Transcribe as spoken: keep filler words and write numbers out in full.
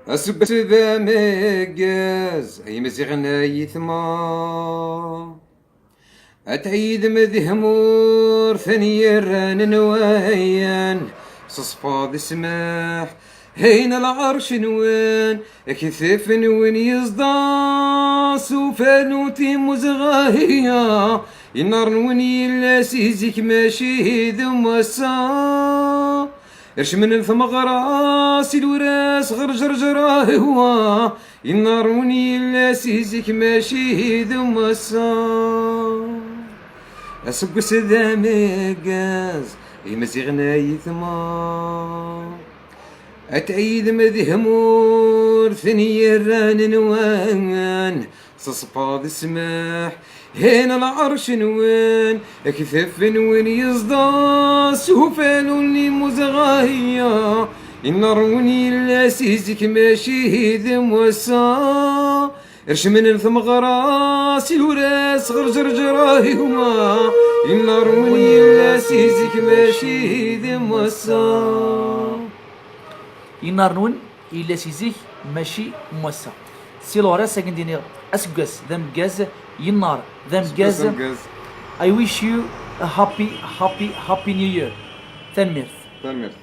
Asugasi da megas, ay masiɣen ay tma. At aydem d hmur ten yerran n wayan, s ṣṣfa d ssmaḥ, hayn lɛerc nwen, aktaf nwen yeẓḍa, s ufal n timmuzɣa hiya, innar nwen yella si zik mačči d wass-a. Rcmen n tmeɣra s iluras ɣer Ǧerǧer ahwa, innar nwen yella si zik mačči d wass-a. Aseggas d ameggaz, imziɣen ay tma. At aydem d hmur ten yerran nwen, s ṣṣfa d ssmaḥ, hayn lɛerc nwen, aktaf nwen yeẓḍa, s ufal n timmuzɣa hiya, innar nwen yella si zik mačči d wass-a. Rcmen n tmeɣra s iluras ɣer Ǧerǧer ahwa, innar nwen yella si zik mačči d wass-a. Innar nwen yella si zik mačči d wass-a. Si lɣar-as akken d-iniɣ aseggas d ameggaz, innar d ameggaz. Aseggas d ameggaz. I wish you a happy, happy, happy new year. Tanemmirt. Tanemmirt.